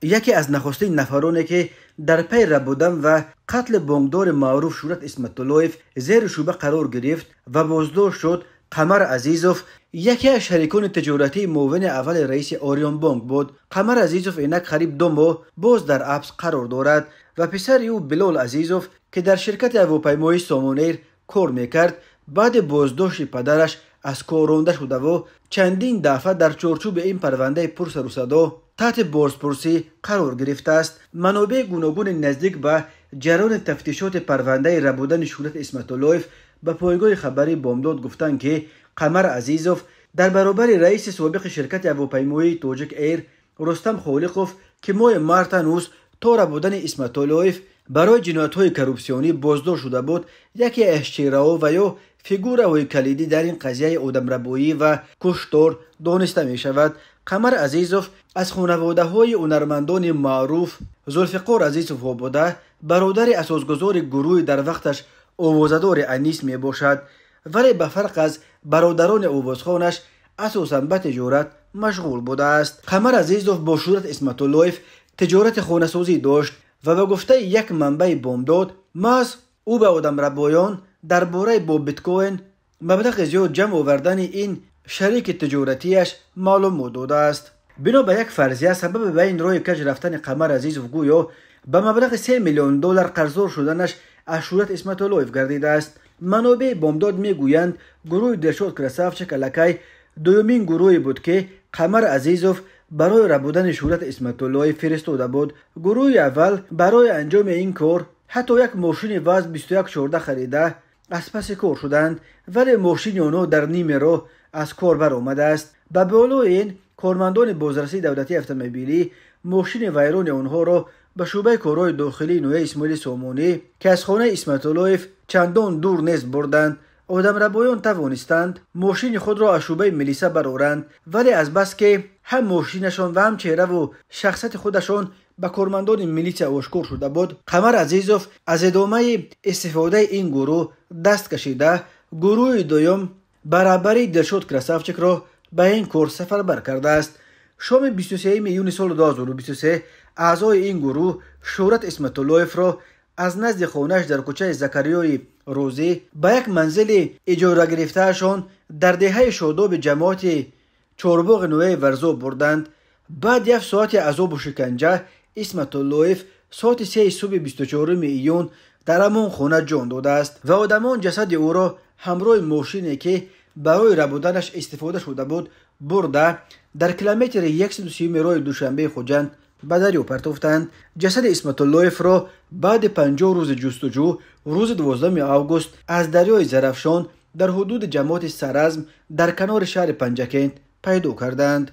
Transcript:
Яке аз нахустин нафароне ки дар пай рабудан ва қатли бонкдори маъруф Шӯҳрат Исматуллоев зери шӯъба қарор гирифт ва боздошт шуд, Қамар Азизов, яке аз шарикони тиҷоратии муовини аввали раиси Ориёнбонк буд. Қамар Азизов инак қариб 2 моҳ боз дар ҳабс қарор дорад ва писари ӯ Билол Азизов, ки дар ширкати ҳавопаймоии Сомонэйр кор мекард, баъди боздошти падараш аз кор ронда шудаву чандин дафъа дар чорчӯби ин парвандаи пурсарусадо таҳти бозпурсӣ қарор гирифтааст. Манобеи гуногуни наздик ба ҷараёни тафтишоти парвандаи рабудани Шӯҳрат Исматуллоев ба пойгоҳи хабарии Бомдод гуфтанд, ки Қамар Азизов дар баробари раиси собиқи ширкати ҳавопаймоии Тоҷик Эйр Рустам Холиқов, ки моҳи март ҳанӯз то рабудани Исматуллоев барои ҷиноятҳои коррупсионӣ боздошт шуда буд, яке аз чеҳраҳо ва ё фигураҳои калидӣ дар ин қазияи одамрабоӣ ва куштор дониста мешавад. Қамар Азизов аз хонаводаҳои ҳунармандони маъруф Зулфиқор Азизов буда, бародари асосгузори гурӯҳи дар вақташ овозадори Анис мебошад, вале ба фарқ аз бародарони овозхонаш асосан ба тиҷорат машғул будааст. Қамар Азизов бо Шӯҳрат Исматуллоев тиҷорати хонасозӣ дошт ва ба гуфтаи як манбаи Бомдод, маҳз ӯ ба одамрабоён дар бораи бо биткоин маблағи зиёд ҷамъ овардани ин шарики тиҷоратиаш маълумот додааст. Бино ба як фарзия, сабаби ба ин роҳи каҷ рафтани Қамар Азизов гӯё ба маблағи 3 миллион доллар қарздор шуданаш аз Шӯҳрат Исматуллоев гардидааст. Манобеи Бомдод мегӯянд, гурӯҳи Дилшод Красавчик аллакай дуюмин гурӯҳе буд, ки Қамар Азизов барои рабудани Шӯҳрат Исматуллоев фиристода буд. Гурӯҳи аввал барои анҷоми ин кор ҳатто як мошини ВАЗ 2114 харида аз паси кор шуданд, вале мошини онҳо дар ниме роҳ аз кор баромадааст. Ба болои ин, кормандони бозрасии давлатии автомобилӣ мошини вайрони онҳоро ба шӯъбаи корҳои дохилии ноҳияи Исмоили Сомонӣ, ки аз хонаи Исматуллоев чандон дур нест, бурданд. Одамрабоён тавонистанд мошини худро аз шӯъбаи милиса бароранд, вале азбаски ҳам мошинашон ва ҳам чеҳраву шахсияти худашон ба кормандони милитсия ошкор шуда буд, Қамар Азизов аз идомаи истифодаи ин гурӯҳ даст кашида, гурӯҳи дуюм ба раҳбарии Дилшод Красавчикро ба ин кор сафарбар кардааст. Шоми 23 июни соли 2023 аъзои ин гурӯҳ Шӯҳрат Исматуллоевро аз назди хонааш дар кӯчаи Закариёи Рӯзӣ ба як манзили иҷорагирифтаашон дар деҳаи Шодоби ҷамоати Чорбоғи ноҳияи Варзоб бурданд. Баъди 7 соати азобу шиканҷа Исматуллоев соати 3 субҳи 24 июн дар ҳамон хона ҷон додааст ва одамон ҷасади ӯро ҳамроҳи мошине, ки барои рабуданаш истифода шуда буд, бурда дар километри 130 роҳи Душанбеи Хуҷанд ба дарё партофтанд. Ҷасади Исматуллоевро баъди 50 рӯзи ҷустуҷӯ рӯзи 12 август аз дарёи Зарафшон дар ҳудуди ҷамоати Саразм дар канори шаҳри Панҷакент пайдо карданд.